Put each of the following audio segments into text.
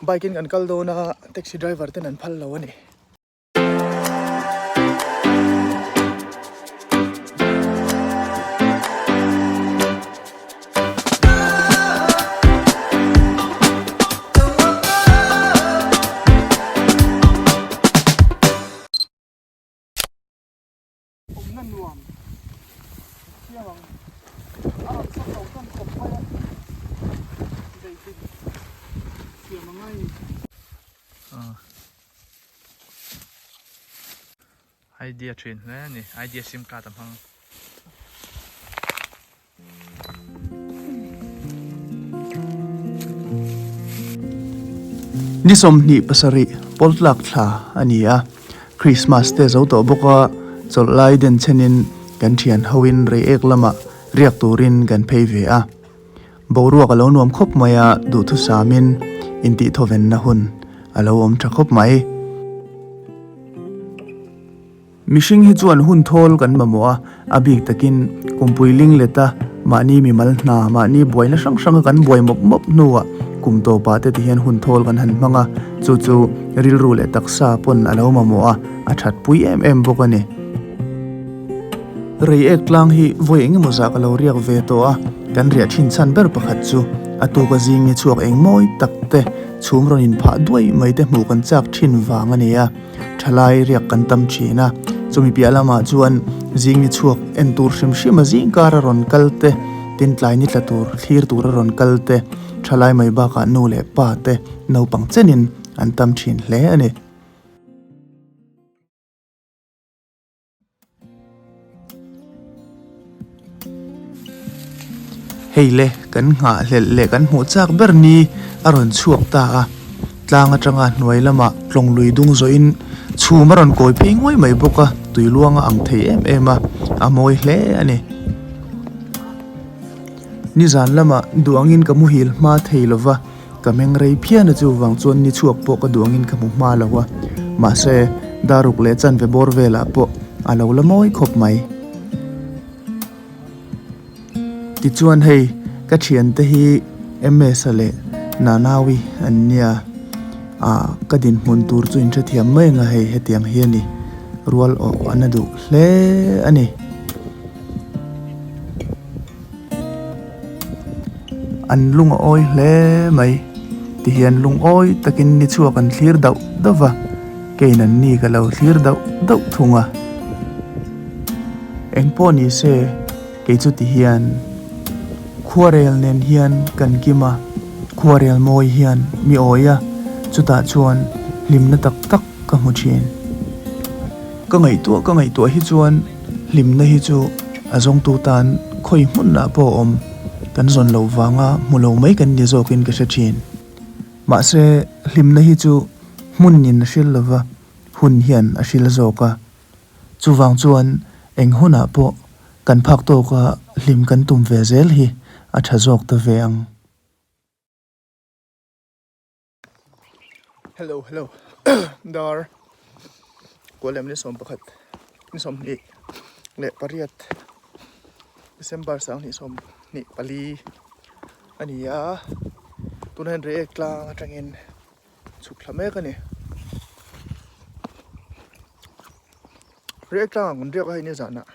Bike in kan kal dawn a, taxi driver ten an phal lo a ni. Awmna nuam thiam ang a rawn sa chho tan khawp mai a daihlim siam a ngai ni. Idea thin hle a ni idea sim card a hmang. Ni 27 pawltlak thla a ni a, Christmas te zo tawh bawk a, chawlh lai den chenin kan thian hoin reiek lamah riak turin kan phei ve a. Boruak a lo nuam khawp mai a, duhthusamin intihthawenna hun a lo awm tha khawp mai. Mihring hi chuan hun thawl kan mamawh a, a bik takin kumpui ling leta mahni mimal hna, mahni buaina hrang hranga kan buai mawp mawp hnuah kum tawpah te tihian hun thawl kan han hmang a, chu chu rilru leh taksa pawn a lo mamawh a, a thatpui em em bawk a ni. Reiek tlang hi vawi eng emaw zah ka lo riak ve tawh a, kan riah thin chhan ber pakhat chu a tuka zing ni chhuak eng mawi tak te chhum rawn inphah duai mai te hmuh kan chak thin vang a ni a. Thalai riak kan tam thin a, chumi piah lamah chuan zing ni chhuak en tur hrim hrim a zing kar a rawn kal te, tin tlai ni tla tur thlir tur a rawn kal te, thalai mai bakah nu leh pa te naupang chenin an tam thin hle a ni. Hei le kan nghahhlelh leh kan hmuh chak ber ni a rawn chhuak ta a, tlang atanga hnuai lamah tlawng lui dung zawhin chhum a rawn kawi phei nguai mai bawk a, tui luang a ang thei em em a, a mawi hle a ni. Nizan lamah duangin ka muhil hma thei lova. Ka meng rei phian a chuvang chuan ni chhuak pawh ka duh angin ka hmu hma lo a, mahse daruk leh chanve bawr velah pawh a lo la mawi khawp mai. Tichuan hei ka thiante hi MS-a leh Nanaui an nia, ah ka dinhmun tur chu in hrethiam mai ang a hei hetiang hi a ni, rual awh a na duh hle a ni. An lung a awi hle mai tihian lungawi takin ni chhuak an thlir dauh dauh va, keiin an ni ka lo thlir dauh dauh thung a. Engpawh ni se kei chu tihian khuarel nen hian kan kim a, khuarel mawi hian mi awi a, chutah chuan hlimna tak tak ka hmu thin. Ka ngaihtuah ka ngaihtuah hi chuan hlimna hi chu a zawngtu tan khawi hmunah pawh a awm kan zawn loh vanga hmu lo mai kan ni zawkin ka hre thin. Mahse hlimna hi chu hmunin a hril lova, hun hian a hril zawk a. Chuvang chuan eng hunah pawh kan phak tawka hlim kan tum ve zel hi a tha zawk ta ve ang. Hello hello dar kual lem ni 11 ni 20 leh pariat December 2024 a ni a tunah hian Reiek tlang atangin chhuk thla mek a ni Reiek tlangah kan riak a hei ni zanah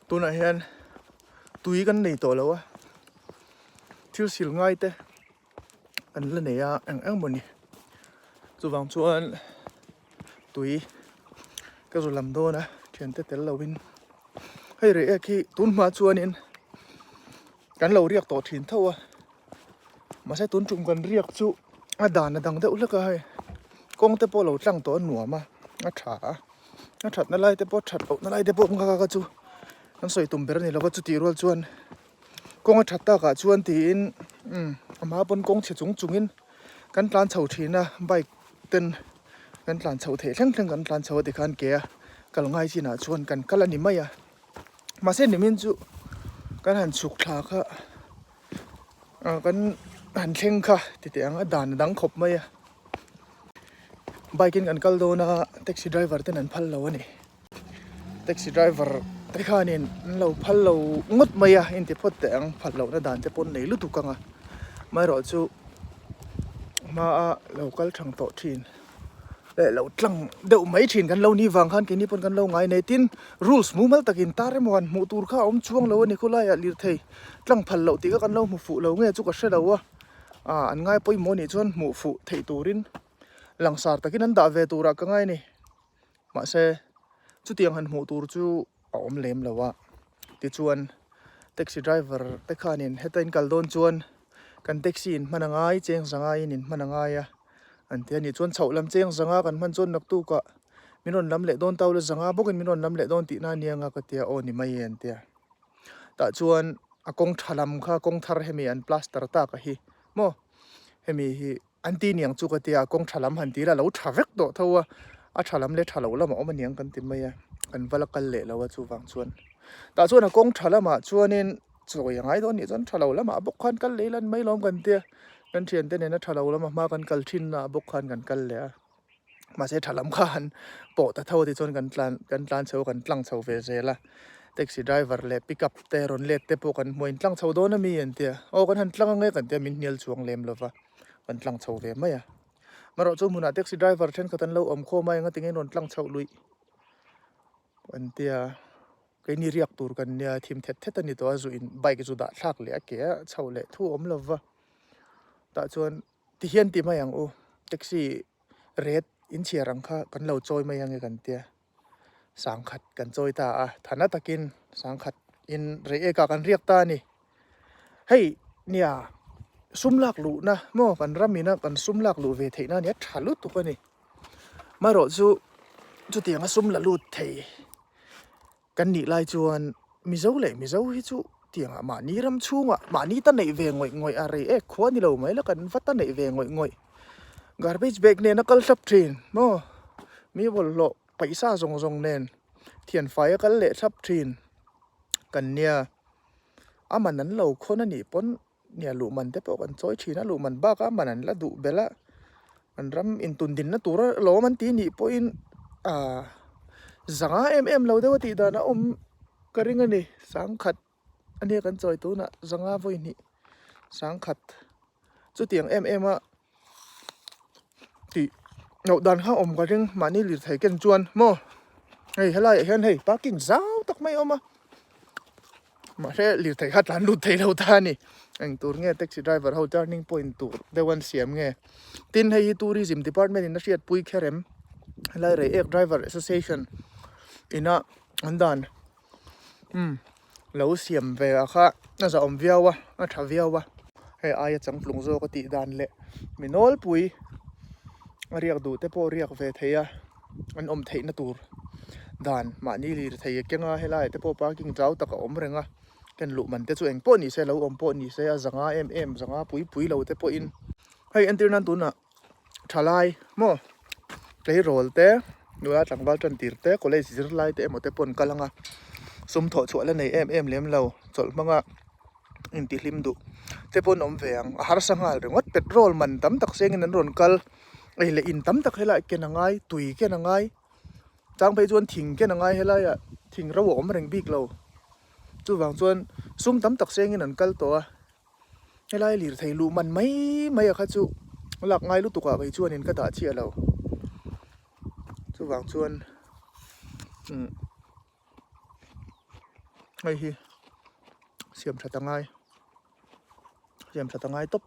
tunah hian tui kan nei tawh lo a. Thil sil ngai te an la nei a eng eng maw ni chuvang chuan tui ka zu lam dawn a thiante tel lo in hei reiek hi tun hma chuanin kan lo riak tawh thin tho a mahse tun tum kan riak chu a dan a dang deuh hlek a hei kawng te pawh a lo tlang tawh a nuam a a tha a a thatna lai te pawh that lohna lai te pawh ka chu an sawi tum ber a ni lo va chutih rual chuan. Kawng a that takah chuan tiin umm a hma pawn kawng chhe chung chungin kan tlan chho thin a bike ten kan tlan chho theih thleng thleng kan tlan chho a tikhan ke a kal ngai chinah chuan kan kal a ni mai a mahse nimin chu kan han chhuk thla kha ah kan han thleng kha ti teh ang a dan a dang khawp mai a bike in kan kal dawn a taxi driver ten an phal lo a ni. Taxi driver te khanin an lo phal lo ngawt mai a inti phawt teh ang phal lohna dan te pawh an nei lutuk ang a amaherawhchu. hma a lo kal thang tawh thin leh lo tlang deuh mai thin kan lo nih vang khan keini pawn kan lo ngai nei tin rules mumal takin tar emaw han hmuh tur kha a awm chuang lo a ni khawlaiah lirthei tlang phal loh tih kha kan lo hmu fuh lo nge chu ka hre lo a ah an ngai pawimawh nih chuan hmuh fuh theih turin langsar takin an dah ve turah ka ngai a ni mahse chutiang han hmuh tur chu a awm lem lo a tichuan taxi driver te khanin heta in kal dawn chuan kan taxi in hman a ngai cheng zanga in in hman a ngai a an ti a nih chuan chhoh lam cheng zanga kan hman chuan naktukah min rawn lam leh dawn tau la zanga bawkin min rawn lam leh dawn tihna a nia nga ka tia aw ni mai e an tia tah chuan a kawng tha lam kha kawng thar hemi an plaster tak a hi maw hemi hi An ti niang chu ka tia, kawng tha lam han ti ila a lo tha vek tawh tho a, a tha lam leh tha lo lam a awm aniang kan ti mai a, kan va la kal leh lo a chuvang chuan. Tah chuan a kawng tha lamah chuanin chawi a ngai dawn nih chuan tha lo lamah bawk khan kal leh ila an mai lawm kan tia, kan thiante nena tha lo lama hma kan kal thin naah bawk khan kan kal leh a, mahse tha lam kha han pawh ta tho tichuan kan tlan kan tlan chho a kan tlang chho ve zel a, taxi driver leh pickup te rawn let te pawh kan hmu a intlang chho dawn ami an tia, aw kan han tlang ang e kan tia min hnial chuang lem lova. Kan tlang chho ve mai a. Marawh chu hmunah taxi driver thenkhat an lo awm khawm a, enga tinge rawn tlang chhoh luih an tia. Keini riak tur kan nia, thim thet thet a ni tawh a, zu in bike zu dah thlak leh a ke a chhoh leh thu awm lo va. Tah chuan ti hian ti mai ang u, taxi ret in chhiar ang kha kan lo chawi mai ange kan tia. Sangkhat kan chawi ta a, thana takin sangkhat in rei eka kan riak ta a ni. Hei nia sum lak luhna maw kan ram ina kan sum lak luh ve theihna ania tha lutuk a ni. Marawh chu chutianga sum la lut thei kan nih lai chuan Mizo leh Mizo hi chu tiangah mahni ram chhungah mahni ta neih ve ngawih ngawih a rei ek khua ni lo mai la kan va ta neih ve ngawih ngawih. Garbage bag nen a kal thlap thin maw mi bawlhhlawh paihsa zawng zawng nen thianfai a kal leh thlap thin kan nia. A man an lo khawn a nih pawn nia luh man te pawh kan chawi thin a, luh man bakah man an la duh belh a, an ram intundinna tura lawm an ti nih pawhin ahh zanga em em lo deuh a tih dan a awm ka ring a ni, sangkhat a nia kan chawi tunah zanga vawi hnih sangkhat chutiang em em a tih loh dan kha awm ka ring mahni lirthei ken chuan maw hei helaiah hian hei parking zau tak mai a awm a mahse lirthei kha tlan lut thei lo ta a ni eng tur nge taxi driver ho turning point tur deuh an siam nge tin hei hi tourism department in a hriatpui kher em helai Reiek driver association ina an dan umm lo siam ve ah kha a zahawm viau a a tha viau a hei aia changtlung zawk a tih dan leh mi nawlpui a riak duh te pawh riak ve thei a an awm theih na tur dan mahni lir thei a keng a helaiah te pawh parking zau tak a awm reng a ken luh man te chu eng pawh ni se lo awm pawh ni se a zanga em em zanga pui pui lo te pawhin hei entir nan tunah. Thalai maw tleirawl te nula tlangval tan tir te college zirlai te emaw te pawh an kal ang a sum thawh chhuah la nei em em lem lo chawlh hmanga intihlim duh te pawh an awm ve ang a harsa nghal ringawt petrol man tam tak sengin an rawn kal ei leh in tam tak helaiah ken a ngai tui ken a ngai chang phei chuan thing ken a ngai helaiah thing ro a awm reng bik lo chuvang chuan sum tam tak sengin an kal tawh a. Helai lirthei luh man mai mai a kha chu lak ngai lutuk ah kei chuanin ka dah chiah lo chuvang chuan umm hei hi siam that a ngai siam that a ngai tawp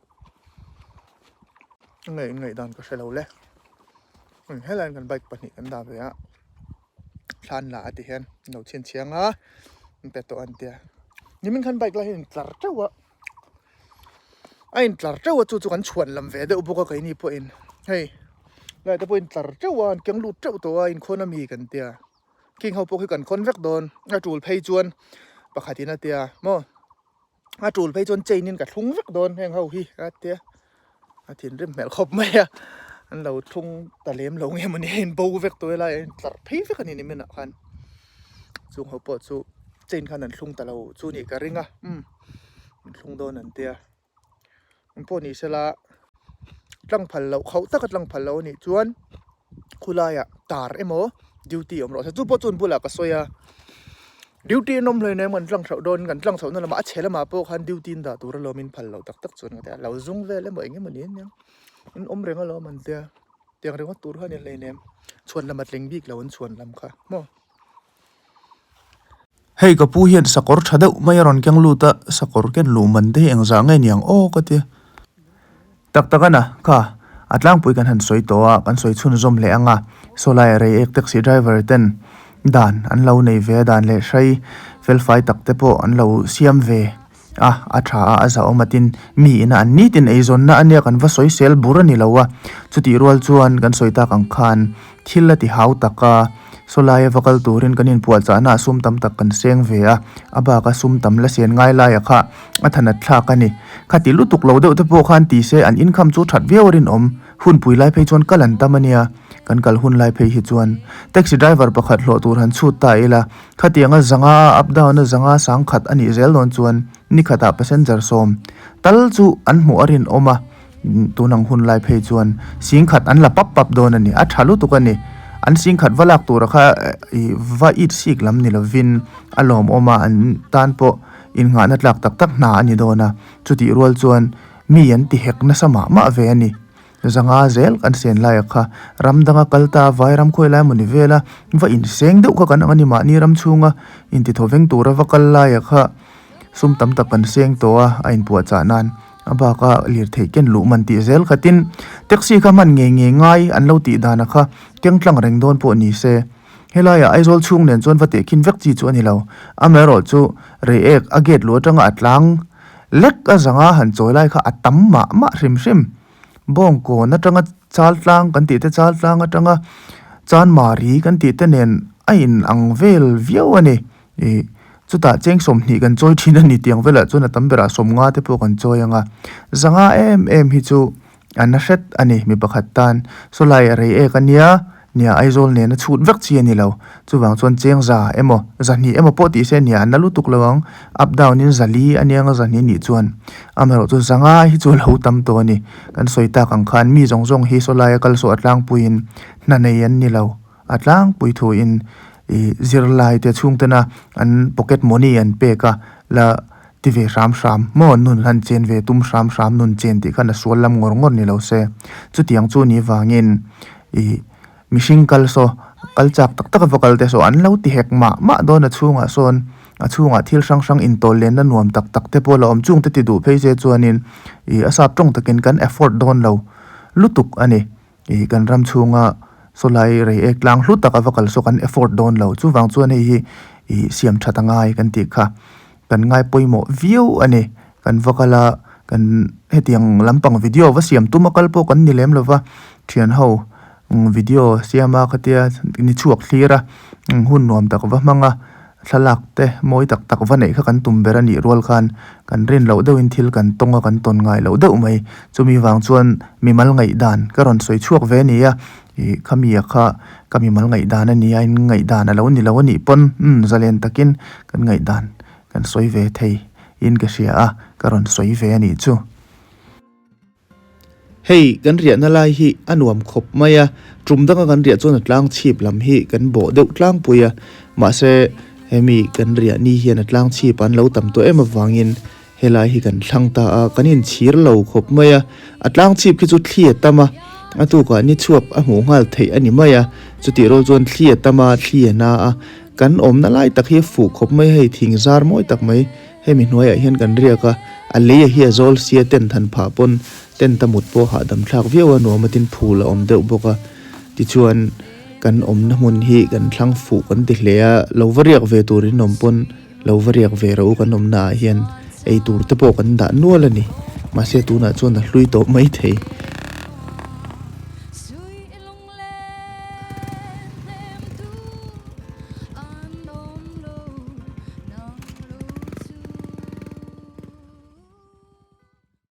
nge in ngaihdan ka hre lo le helaiin kan bike pahnih kan dah ve a thlan la a ti hian an lo chhinchhiang a an pe tawh an tia nimin khan bike lai hi a intlar teuh a a intlar teuh a chu chu kan chhuan lam ve deuh bawk a keini pawhin hei lai te pawh a intlar teuh a an keng lut teuh tawh a inkhawn ami kan tia khing ho pawh khi kan khawn vek dawn a tul phei chuan pakhatin a tia maw. A tul phei chuan chain in ka thlung vek dawn heng ho hi a tia a thinrim hmel khawp mai a an lo thlung ta lem lo nge mawni a in bo vek tawh helai a in tlar phei vek a ni nimin ah khan chung ho pawh chu chain khan an thlung ta lo chu nih ka ring a umm an thlung dawn an tia eng pawh ni sela tlang phal loh khauh taka tlang phal loh a nih chuan khulaiah tar emaw duty awm rawh se chu pawh chuan bulah ka sawi a duty an awm hleinem kan tlang chhoh dawn kan tlang chhohna lamah a chhe lamah pawh khan duty an dah tur alawm in phal loh tak tak chuan ka ti a lo zung vel emaw eng emaw ni aniang. In awm reng alawm an tia tiang ringawt tur kha a ni hleinem chhuan lam a tling bik lo an chhuan lam kha maw. Hei ka pu hian sakawr tha deuh mai a rawn keng lut a, sakawr ken luh man te hi engzah nge niang aw ka tia. Tak tak a na, kha a tlangpui kan han sawi tawh a, kan sawi chhunzawm leh ang a, saw laia rei ek taxi driver ten dan an lo nei ve a, dan leh hrai felfai tak te pawh an lo siam ve a, a tha a, a zahawm a tin mi ina an nitin eizawnna a nia kan va sawi sel bur a ni lo a, chutih rual chuan kan sawi tak ang khan thil a ti hau tak a, saw laia va kal turin kan inpuahchahna ah sum tam tak kan seng ve a, a baka sum tam la sen ngai laia kha a thanat thlak a ni. Khati lutuk lo deuh te pawh khan ti se an income chu that viau a rinawm, hunpui lai phei chuan kal an tam a nia, kan kal hun lai phei hi chuan taxi driver pakhat hlawh tur han chhut ta ila, Khatianga zanga up down a zanga sang khat a nih zel dawn chuan ni khatah passenger sawm tal chu an hmuh a rinawm a, tun ang hun lai phei chuan sing khat an la pap pap dawn a ni, a tha lutuk a ni. An sing khat va lak tura kha ih va it sik lam ni lovin a lawmawm a, an tan pawh innghahna tlak tak tak hna a ni dawn a, chutih rual chuan mi an ti hek nasa mah mah ve a ni. Zanga zel kan sen lai a kha ram danga kal ta vai ram khawi lai mawni vela va inseng deuh kha kan ang a ni mahni ram chhunga intithaw veng tura va kal lai a kha sum tam tak kan seng tawh a a inpuahchah nan a baka lirtheih ken luh man tih zel khatin taxi kha hman ngei ngei ngai an lo tih dan a kha keng tlang reng dawn pawh ni se helaiah Aizawl chhung nen chuan va tehkhin vek chi chu a ni lo amaherawh chu reiek a gate luh atanga a tlang lek a zanga han chawi lai kha a tam mah mah hrim hrim. Bawngkawn atanga chal tlang kan tih te chal tlang atanga chanmari kan tih te nen a in ang vel viau a ni ih chutah cheng sawmhnih kan chawi thin a ni tiang velah chuan a tam berah sawmnga te pawh kan chawi ang a zanga em em hi chu a na hret a ni mi pakhat tan saw lai a rei ek a nia. Nia, Aizawl nena chhut vek chi a ni lo. Chuvang chuan cheng za emaw, zahnih emaw pawh tih se nia, an la lutuk lo ang. Up down in zali a nia nga zahnih nih chuan. Amaherawh chu zanga hi chu a lo tam tawh a ni. Kan sawi tak ang khan mi zawng zawng hi saw laia kal sawh a tlangpuiin hna nei an ni lo. A tlangpui thuin ih zirlai te chhungtena an pocket money an pek a la ti ve hram hram maw nun han chen ve tum hram hram nun chen tih khan a sual lam ngawr ngawr ni lo se. Chutiang chu ni vangin. Ih mihring kal saw kal chak tak tak a va kal te saw an lo ti hek mah mah dawn a chhungah sawn a chhungah thil hrang hrang intawl lenna nuam tak tak te pawh la awm chung te ti duh phei se chuanin ih a sap tawng takin kan afford dawn lo lutuk a ni ih kan ram chhunga saw lai rei ek tlang hlu tak a va kal saw kan afford dawn lo chuvang chuan hei hi ih siam that a ngai kan tih kha kan ngai pawimawh viau a ni kan va kal a kan hetiang lampang video va siam tum a kal pawh kan ni lem lova thian ho video siam a khatia ni chhuak thlir a hun nuam tak va hmang a thlalak te mawi tak tak va neih kha kan tum ber a nih rual khan kan rin loh deuhin thil kan tawng a kan tawn ngai loh deuh mai chumi vang chuan mimal ngaihdan ka rawn sawi chhuak ve a ni a Ih kha mi a kha ka mimal ngaihdan a nia in ngaihdan a lo ni lo a nih pawn umm zalen takin kan ngaihdan kan sawi ve thei in ka hria a ka rawn sawi ve a nih chu. Hei kan riahna lai hi a nuam khawp mai a, tum danga kan riah chuan a tlang chhip lam hi kan bawh deuh tlangpui a, mahse hemi kan riah ni hian a tlang chhip an lo tam tawh em avangin Helai hi kan thlang ta a, kan inchhir lo khawp mai a, a tlang chhip khi chu thli a tam a, a tukah ni chhuak a hmuh nghal theih a ni mai a, chutih rual chuan thli a tam a, thli a na a, kan awmna lai tak hi a fuh khawp mai a, hei thing zar mawi tak mai hemi hnuaiah hian kan riak a, a lei a hi a zawl sia tent han phah pawn tent a mut pawh hahdam thlak viau a nuam a tin phul a awm deuh bawk a, tichuan kan awmna hmun hi kan thlang fuh kan ti hle a, lo va riak ve tur in awm pawn. Lo va riak ve rawh u kan awmna ah hian ei tur te pawh kan dah nual a ni. Mahse tunah chuan a hlui tawh mai thei.